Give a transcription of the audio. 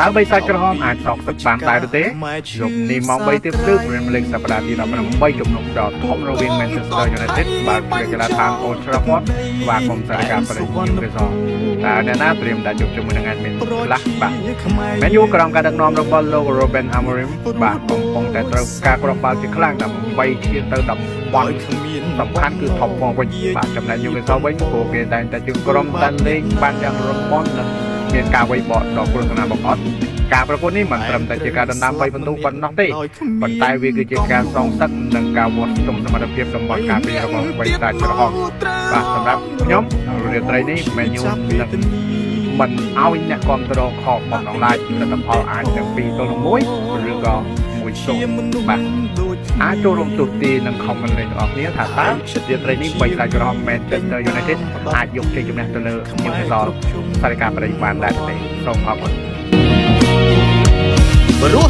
តើបិសាចក្រហមអាចសងសឹកបានដែរឬទេយប់នេះម៉ោង3ទៀបភ្លឺ Premier League សប្តាហ៍ទី18ជំនុំដ៏ធំរវាង Manchester United បាទជាកីឡាដ្ឋាន Old Trafford ស្វាគមន៍សារិកាប្រជ Newcastle តើអ្នកណាត្រៀមដាក់ជួបជាមួយនឹង admin ខ្លះបាទ មែនយូក្រោមការដឹកនាំរបស់លោក Ruben Amorim បាទកំពុងតែត្រូវការគ្រាប់បាល់ជាខ្លាំងដើម្បីឈានទៅតំបន់សំខាន់គឺ top 4វិញបាទចំណែក Newcastle វិញពួកគេតែងតែជាក្រុមដែលលេងបានយ៉ាងរំមន់និងមានការវាយបកដ៏គ្រោះថ្នាក់បំផុតការប្រកួតនេះមិនត្រឹមតែជាការដណ្ដើម3ពិន្ទុប៉ុណ្ណោះទេប៉ុន្តែវាគឺជាការសងសឹកនិងការវាស់ស្ទង់សមត្ថភាពតំបន់ការពាររបស់បិសាចក្រហមបាទសម្រាប់ខ្ញុំរាត្រីនេះ Man U នឹង មិនឲ្យអ្នកគ្រប់គ្រងខកបំណងឡើយលទ្ធផលអាចទាំង2ទល់នឹង1ឬក៏1-0បាទអាចចូលរួមទស្សន៍ទាយនិង comment លេងទាំងអស់គ្នាថាតើរាត្រីនេះបីសាច់ក្រហម Manchester United អាចយកជ័យជំនះទៅលើ Newcastle សារិកាប្រិយបានដែរទេសូមអរគុណ ព្រោះ